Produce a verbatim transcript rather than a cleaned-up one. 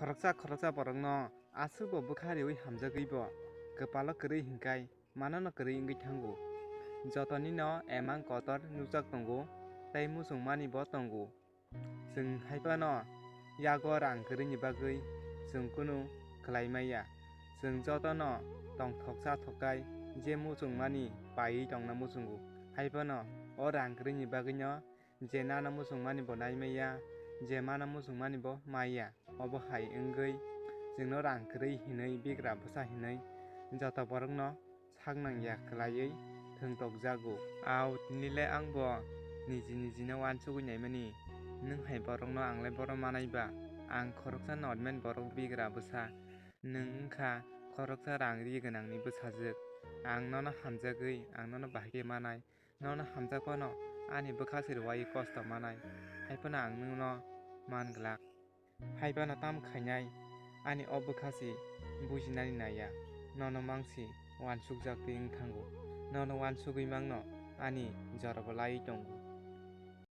Khoroksa khoroksa borokno aswkbo bwkha riwi hamjagwibo kwpalo kwrwi hinkhai manono kwrwi wngwi thango. Jotonino emang kotor nukjak tongo tei muchungmanibo tongo. Chwng hai phano yago rang kwrwini bagwi chwng kunu khlai maya. Chwng jotono tongthok chathok khai je muchungmani paiwi tongna muchungo. Hai phano o rang kwrwini bagwino je nana muchungmani bo nai maya, je mana muchungmani bo maya. Obo hai wngwi chwngno rang kwrwi hinwi bigra bwsa hinwi joto borokno sak nangya khlaiwi thwngtokjago. Au, tinile angbo niji nijino uansugwi naimani. Nwng hai borokno angle boro manai ba? Ang khoroksa normal borok bigra bwsa. Nwng wngkha khoroksa rang ri gwnangni bwsajwk. Ang nono hamjagwi, ang nono bahai khe manai. Nono hamjakmano ani bwkha se rwui kosto manai. Hai phano ang nwngno man glak. Hai phano tamo khainai, ani o bwkha se bujinani naiya. Nono mangsi uansukjak twi wng thango. Nono uansugwi mangno ani jorabo laiwi tongo.